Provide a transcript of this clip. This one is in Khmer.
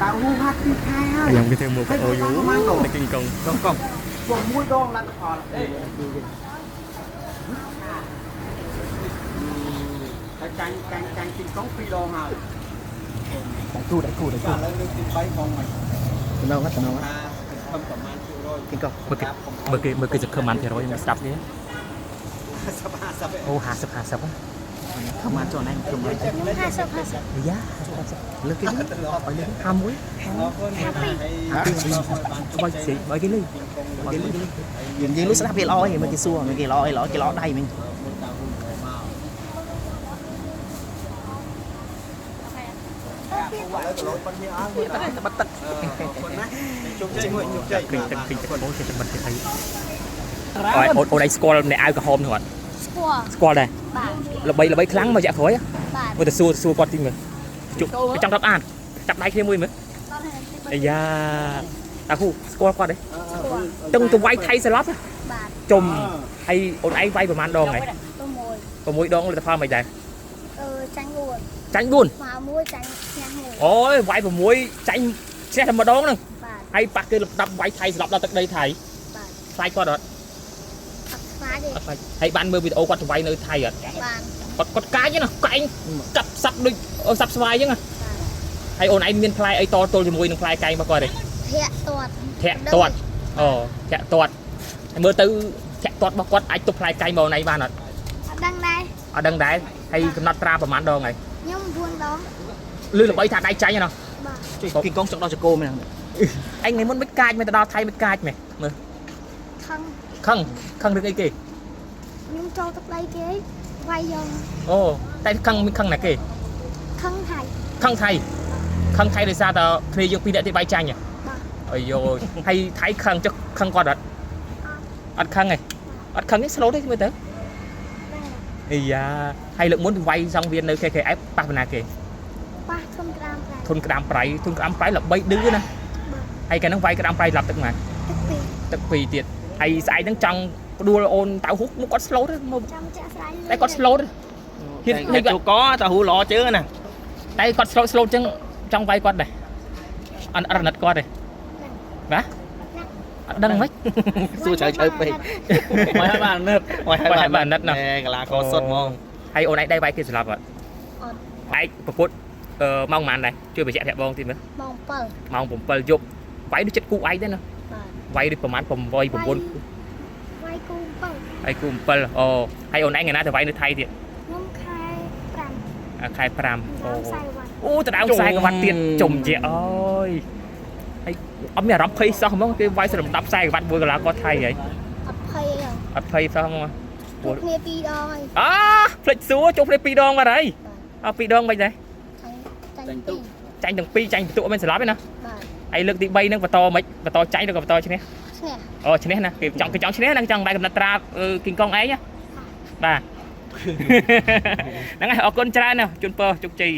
តៅហ៊ូហាត់2ខែហើយ ខ្ញុំគេធ្វើមកអូយនៅគីងកុង កងកង6ដងលទ្ធផលអេហើយចាញ់ចាញ់ចាញ់ទីកង2ដងហើយ ដៃគូដៃគូដៃគូ ឥឡូវលើកទី3បងមិន តំណងតំណង ថាខំប្រមាណភាគរយ គីងកង មើលគេមើលគេមើលគេសង្ឃឹមបានភាគរយមកស្ដាប់គេ 50 50 អូ50 50 ខំបានចូលណៃខំបាន ខ្ញុំ50 50 យ៉ា លើកគេ ឲ្យលើក 51 អរគុណហើយ បើស្រីបើគេលឺ បើគេយើងយើងលុះស្ដាប់វាល្អឯងមើលគេសួរមើលគេល្អអីល្អគេល្អដៃមិញ បាត់ទឹកអរគុណណាជោគជ័យមួយជោគជ័យ ឃើញទឹកឃើញទឹកអូចេះតែបិទគេទៅអូអូអូនឯងស្គាល់អ្នកអាវក្រហមនោះអត់ ស្គាល់ ស្គាល់ដែរ បាទ ល្បីល្បីខ្លាំងមករយៈក្រោយ បាទ មើលទៅសួរសួរគាត់តិចមើលជុកចង់រាប់អានចាប់ដៃគ្នាមួយមើលអាយ៉ាតាហ៊ូស្គាល់គាត់ទេទឹងទៅវាយថៃស្លាប់ បាទ ជុំហើយអូនឯងវាយប្រហែលដងហើយ 6 6ដងលទ្ធផលមិនដែរ អឺចាញ់4 ចាញ់4 មកមួយចាញ់ឈ្នះមួយ អូយវាយ6ចាញ់ឈ្នះតែម្ដងហ្នឹង បាទ ហើយប៉ះគេលំដាប់វាយថៃស្លាប់ដល់ទឹកដីថៃ បាទ ខ្លាចគាត់អត់ អត់ខ្លាចទេ អត់ខ្លាចហើយបានមើលវីដេអូគាត់ទៅវាយនៅថៃអត់ បាទ គាត់គាត់កាចណាកែងកាប់សัตว์ដូចសัตว์ស្វាយអញ្ចឹងណាហើយអូនឯងមានផ្លែអីតទល់ជាមួយនឹងផ្លែកែងរបស់គាត់ទេ ធាក់ទាត់ ធាក់ទាត់អូធាក់ទាត់ហើយមើលទៅធាក់ទាត់របស់គាត់អាចទប់ផ្លែកែងមកអូនឯងបានអត់ អត់ដឹងដែរ អត់ដឹងដែរហើយកំណត់ត្រាប្រហែលដងហើយ ខ្ញុំ9ដង លឺល្បីថាដៃចាញ់ណា បាទ គីងកងចង់ដល់ចកោមែន ឯងថ្ងៃមុនមិនកាចមិនទៅដល់ថៃមិនកាចមែនមើល ខឹង ខឹងខឹងរឿងអីគេ ខ្ញុំចូលទឹកដីគេវាយយក អូតែខឹងមានខឹងណាគេ ខឹងហើយ ខឹងថៃខឹងថៃដោយសារតែគ្នាយើងពីរនាក់ទៀតបាយចាញ់ហ៎ បាទ អាយយហើយថៃខឹងចុះខឹងគាត់អត់អត់ខឹងទេអត់ខឹងទេ slow ទេមើលទៅ ដែរ អាយ៉ាហើយលើកមុនវាយសង្វៀននៅ KKF ប៉ះបណ្ណាគេ ប៉ះធំក្រាមដែរ ធុនក្តាមប្រៃធុនក្តាមប្រៃល្បីឌឺណា បាទ ហើយកាលហ្នឹងវាយក្តាមប្រៃស្លាប់ទឹកម៉ា ទឹកពីរ ទឹកពីរទៀតហើយស្អែកហ្នឹងចង់ផ្ដួលអូនតៅហ៊ុកមកគាត់ slow ទេមក ចាំចាក់ស្រ័យ តែគាត់ slow ទេហ៊ាន ហេតុកតាហ៊ូល្អជើងណា តែគាត់ slow slow ចឹងចង់វាយគាត់ដែរអត់អត់អាណិតគាត់ទេបាទអត់ដឹងហ្មង សួរជ្រៅជ្រៅពេក មកឲ្យបាននឹក មកឲ្យបានអាណិតណាកលាកសុតហ្មង ហើយអូនឯងដៃវាយគេស្លាប់អត់ អត់ ឯងប្រពុតអឺម៉ោងប៉ុន្មានដែរជួយបញ្ជាក់ប្រាប់បងតិចមើល ម៉ោង7 ម៉ោង7យប់វាយដូចចិត្តគូឯងដែរណា បាទ វាយដូចប្រហែល8 9 វាយគូ7 ហើយគូ7អូហើយអូនឯងថ្ងៃណាទៅវាយនៅថៃទៀត ខ្ញុំខែ5 អាខែ5អូ ដើមខ្សែវ៉ាន់ អូទៅដើមខ្សែក្បាត់ទៀតចំជាអើយហើយអត់មានអារម្មណ៍ភ័យសោះហ្មងគេវាយស្រំដាប់ខ្សែក្បាត់មួយកន្លះគាត់ថៃហី អត់ភ័យអី អត់ភ័យសោះហ្មង ជួបគ្នាពីរដងហើយ អាផ្លេចសួរជុំគ្នាពីរដងបាត់ហើយអើពីរដងមិនដែរ ចាញ់ពីរ ចាញ់ទាំងពីរចាញ់បន្ទុកមិនស្លាប់ទេណា បាទ ហើយលើកទី3ហ្នឹងបន្តមិនបន្តចាញ់ឬក៏បន្តឈ្នះ ឈ្នះ អូឈ្នះណាគេចង់គេចង់ឈ្នះណាគេចង់បាយកំណត់ត្រាគីងកងឯងណាបាទ ហ្នឹងហើយអរគុណច្រើនណាស់ជូនពរជោគជ័យ